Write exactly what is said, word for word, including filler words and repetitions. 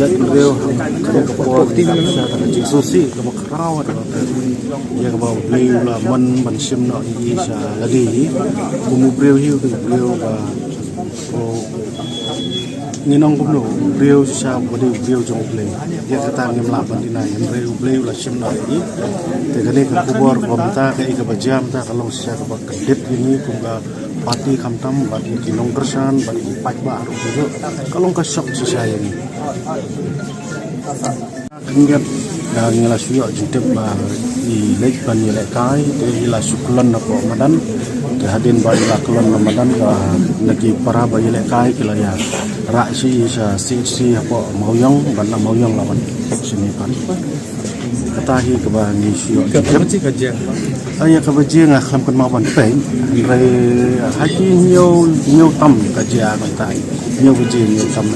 Briew ha kane ka por ngi dap sha ka jingsngewsih kaba khraw, kaba ïa kaba U Blei u la mon ban shim noh ïa i sha lade hi. Kum u briew hi u dei u briew ba, u, ngi ong kumno, u briew shisha uba dei u briew jong U Blei. Ïa kata ngim lah ban deny, hynrei U Blei u la shim noh ïa i. Te kane ka khubor ba mynta kaei kaba jia mynta ka long shisha kaba kdit ïa ngi kum ka party khamtam bad ïa ki nongkyrshan bad ïa ki paidbah ruh, ka long ka shok shisha ïa ngi. Khyndiat, ah, ngi la shu ïoh jingtip ba i leit ban ïalehkai, te i la shu kyllon na poh madan. Te hadien ba i la kyllon na madan, ka na ki para ba ïalehkai ki la ïa rah sha i sha C H C hapoh Mawiong, ban na Mawiong la wan shane pat. Kata hi kaba ngi shu ïoh jingtip. Ka jia, ah, ïa kaba jia nga khlem kynmaw ban peit. Hynrei ha ki hynñiew, hynñiew tam ka jia kata. Hynñiew baje, hynñiew tam.